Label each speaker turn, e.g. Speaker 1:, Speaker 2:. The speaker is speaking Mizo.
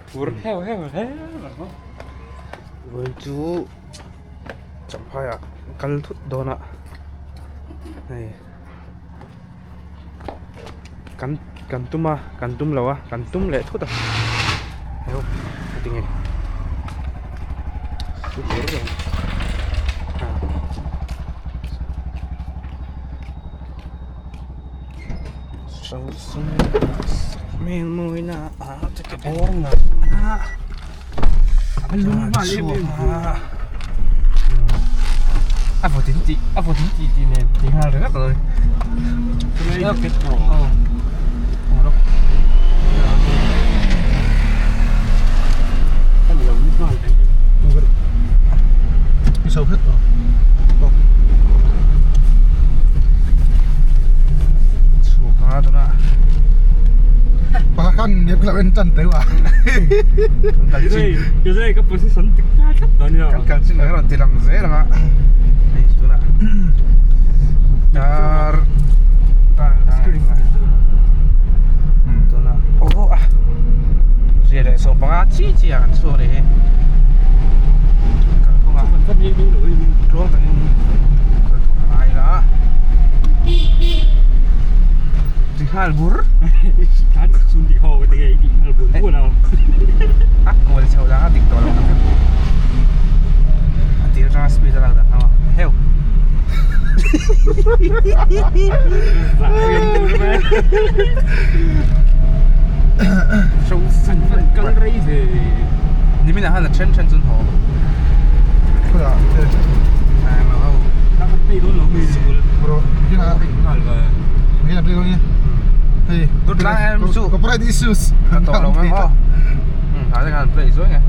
Speaker 1: Phur heuh heuh hle mai.
Speaker 2: Vawiin chu Champhai ah kal thut dawn a hei kan kan tum a kan tum lo a kan tum leh thut a heuh tinge a vawt in tih a vawt in tih tih nen ti nghal ringawt mai Kan kal chin a rawn ti lang zel ang a hei tunah dar tunah aw a zir leh sawmpanga chi chi ah kan chhuak a nih hi kalkawngah tluang takin kal tur a ngai la ti nghal bur a kual chho dang a dik tawh lo a tir atanga speed a lak dan ho a heu Nimin ah khan a then then chu an haw Copyright issues. Ka tawh lo mai maw. Hnai te khan an play zuai nge.